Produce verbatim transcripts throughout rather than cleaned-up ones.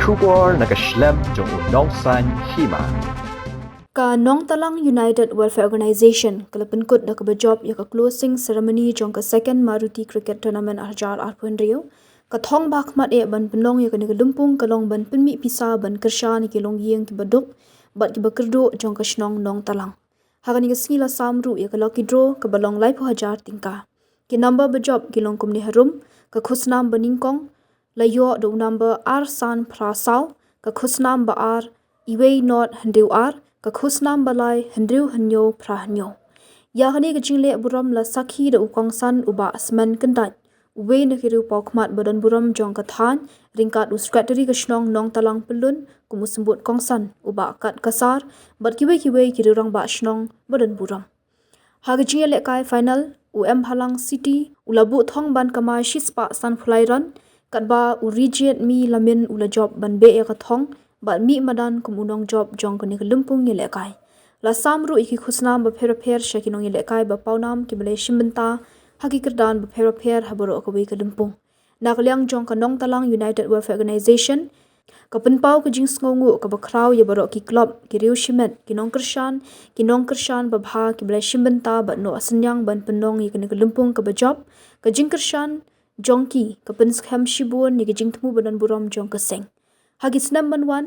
Khubor na ka shlem jong u Nongsaiñ Hima. Ka Nongtalang United Welfare Organization ka la pynkut da kaba jop ïa ka closing ceremony jong ka Second Maruti Cricket Tournament ar hajar arphew hynriew. Ka thong ba khmat eh ban pynlong ïa kane ka lympung ka long ban pynmih pisa ban kyrshan ïa ki longïing kiba duk bad kiba kyrduh jong ka shnong Nongtalang. Ha kane ka sngi la sam ruh ïa ka lucky draw kaba long laiphew hajar tyngka. Ki number ba jop ki long kumne harum: ka khusnam ba nyngkong la ïoh da u number ar san phra saw, ka khusnam ba ar iwei not hynriew ar, ka khusnam ba lai hynriew hynñiew phra hynñiew. Ïa kane ka jingleh burom la sakhi da u kongsan u Bah Smen Kyndait, uwei na ki riewpawkhmat ba don burom jong ka thaiñ, ryngkat u Secretary ka shnong Nongtalang Pyllun kum u symbud kongsan, u Bah Kat Kasar, bad kiwei kiwei ki riewrangbah shnong ba don burom. Ha ka jingïalehkai final, u M Bhalang City u la buh thong ban kamai shispah sanphew lai run, katba u Rijit Mi Lamin u la jop ban beh ïa ka thong bad mih madan kum u nongjop jong kane ka lympung ïalehkai. La sam ruh ïa ki khusnam bapher bapher sha ki nongïalehkai ba pawnam kiba la shim bynta ha ki kyrdan bapher bapher ha baroh kawei ka lympung. Na ka liang jong ka Nongtalang United Welfare Organization, ka pynpaw ka jingsngewnguh kaba khraw ïa baroh ki club, ki riew shimet, ki nongkyrshan, ki nongkyrshan babha kiba la shim bynta bad noh synñiang ban pynlong ïa kane ka lympung kaba jop. Ka jingkyrshan jong ki ka pynskhem shibun ïa ka jingthmu ba don burom jong ka seng. Ha ki snem ban wan,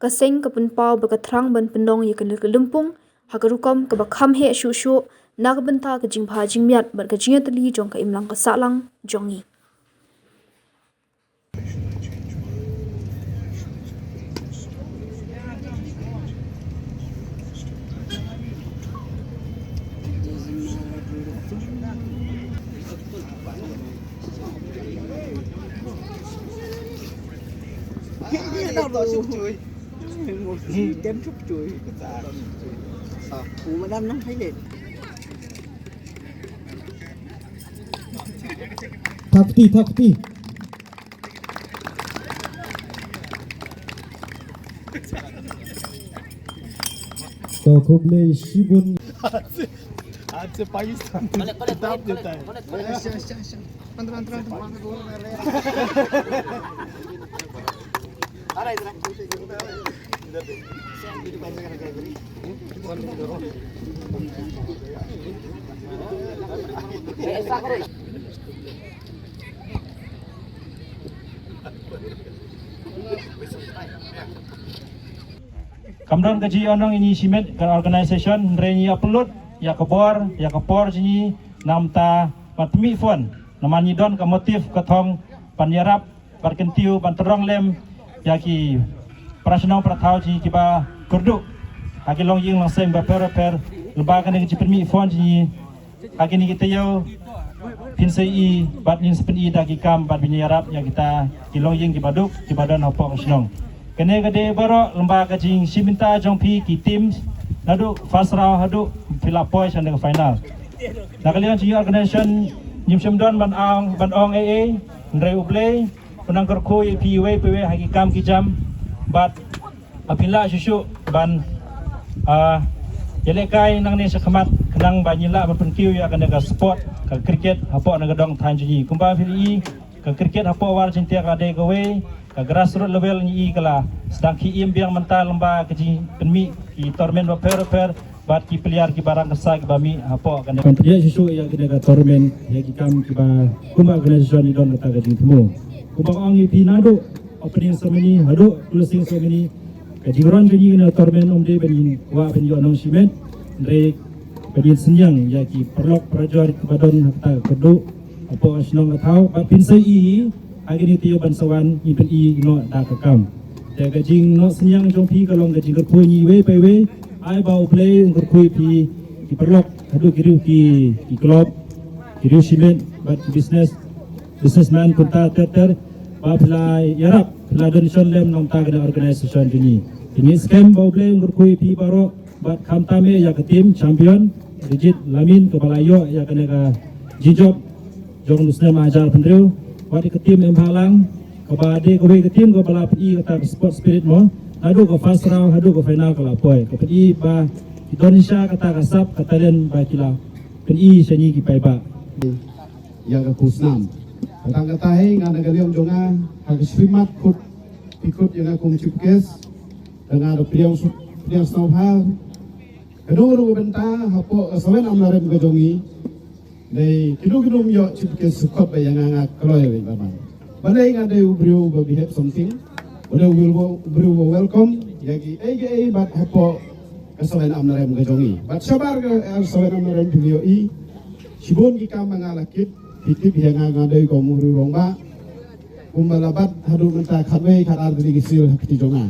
ka seng ka pynpaw ba ka thrang ban pynlong ïa kane ka lympung ha ka rukom kaba kham heh shuh shuh na ka bynta ka jingbha jingmiat bad ka jingïatylli jong ka imlang ka sahlang jong ngi. Thapti, thapti. To, khublei shibun. Aaj se Pakistan. Balik, balik, balik, balik, balik, balik. Antar, antar, antar. Kam don ka jingïohnong ïa ngi shimet ka organization, hynrei ngi ïa pynlut ïa ka bor, ïa ka por jong ngi namar ba pynmih fund, namar ngi don ka motive ka thong ban ïarap, ban kyntiew, ban tyrong lem ïa ki para shnong para thaw jong ngi kiba kyrduh ha ki longïing longseng bapher bapher, lyngba kane ka jingpynmih fund jong ngi. Ha kine ki taïew phin sa ïohi bad ngin sa pyni da ki kam bad ban ïarap ïa kita ki longïing kiba duk kiba don hapoh ka shnong. Kane ka dei baroh lyngba ka jingshim bynta jong phi ki team, naduh first round haduh phi la poi sha ka final. Na ka liang jong ngi organization ngim shym don ban ong, ban ong ei ei, hynrei U Blei un nang kyrkhu ïa phi iwei pa iwei ha ki kam ki jam bad ba phin lah shuh shuh ban, ah, ïalehkai nangne shakhmat khnang ba ngin lah ban pynkiew ïa kane ka sport ka cricket hapoh na ka dong thaiñ jong ngi. Kumba phi i ka cricket hapoh War Jaiñtia ka dei kawei ka grassroots level, ngi i ka la sdang khie im biang mynta lyngba ka jingpynmih ki tournament bapher bapher bad ki player kiba rangkasa kiba mih hapoh kane. Ban pynïaid shuh shuh ïa kane ka tournament, ïa ki kam kiba kumba organization ngi don kata ka jingthmu. Kumba ong ïa phi, naduh opening ceremony haduh closing ceremony, ka jingrong jong ngi kane ka tournament ym dei ban ïa wah ban ïoh nong shimet, hynrei ban ïa synñiang ïa ki paralok parajor kiba don ha kata ka kyrduh hapoh ka shnong ka thaw, ba phin sa ïohi ha kine ki taïew ban sa wan, ngi phin ïohi noh da ka kam. Te ka jingnoh synñiang jong phi ka long ka jingkyrkhu ïa ngi iwei pa iwei, ai ba U Blei un kyrkhu ïa phi ki paralok haduh ki riew ki, ki club, ki riew shimet bad ki business, businessman kumta ter ter, ba phi la ïarap, phi la donation lem na ka bynta ka organization jong ngi. Te ngi skhem ba U Blei un kyrkhu ïa phi baroh, bad khamtam eh ïa ka team champion, Rijit Lamin, kaba la ïoh ïa kane ka jingjop jong u snem ar hajar arphew hynriew, bad ïa ka team M Bhalang, kaba dei kawei ka team kaba la pyni kata ka sport spirit mo, naduh ka first round haduh ka final ka la poi. Ka pyni ba ki don shisha kata ka sap ka talent ba ki la pyni sha ngi ki paidbah. Ïa ka khusnam. Kata kata hi nga na ka liang jong nga ha ka shrimat khut Phi kut ïa nga kum chief guest, da nga da pdiang su-, pdiang sngewbha. Kano kano ka bynta hapoh ka sawen amlarem ka jong ngi. Dei kino kino ym ïoh chief guest sukot ba ïa nga, nga kloi ba ban. Balei? Nga dei u briew ba behave something. Nga dei u briew ba, u briew ba welcome ïa kiei kiei bad hapoh ka sawen amlarem ka jong ngi. Bad shabar ka, eh, sawen amlarem phi ïohi shibun ki kam ba nga la kit. Phi tip ïa nga, nga dei kum u rangbah. Kumba la bat haduh mynta khatwei khatar tylli ki sil ha kti jong nga.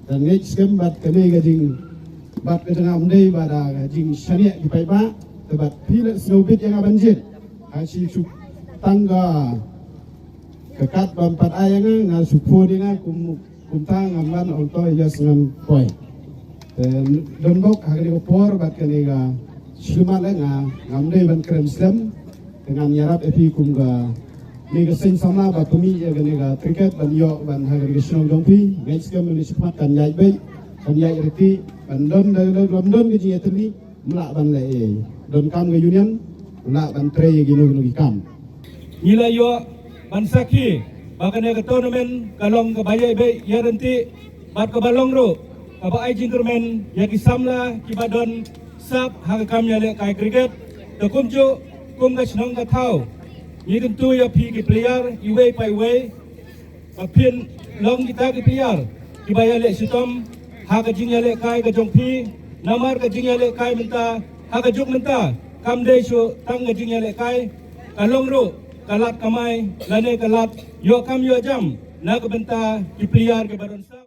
Te ngeit skhem bad kane ka jingbat ka jong nga ym dei ba da ka jingshaniah ki paidbah, te bad phi leh sngewbit ïa nga ban jied. Ha shi shu tang ka, ka kat bym pat ai ïa nga, nga shu phone ïa nga kum, kumta ngam wan, ong to ïa sngan poi. Te don bok ha kane ka por bad kane ka shlem leh nga, ngam dei ban kren slem. Te ngan ïarap ïa phi kum kane ka seng samla ba pynmih ïa kane ka cricket ban ïoh ban ha kane ka shnong jong phi. Ngeit skhem mynne shakhmat kan ïaid beit, kan ïaid riti, ban don da, da, ban don ka jingïatylli, ym lah ban leh ei. Donkam ka union, lah ban trei ïa kino kino ki kam. Ngi la ïoh ban sakhi ba kane ka tournament ka long kaba ïaid beit ïaid riti bad kaba long ruh kaba ai jingkyrmen ïa ki samla kiba don sap ha ka kam ïalehkai cricket. Te kumjuh kum ka shnong ka thaw, ngi kyntu ïa phi ki player iwei pa iwei ba phin long kita ki player kiba ïaleh shitom ha ka jingïalehkai ka jong phi. Namar ka jingïalehkai mynta, ha ka juk mynta, kam dei shuh tang ka jingïalehkai, ka long ruh ka lad kamai lane ka lad ïoh kam ïoh jam na ka bynta ki player kiba don sap.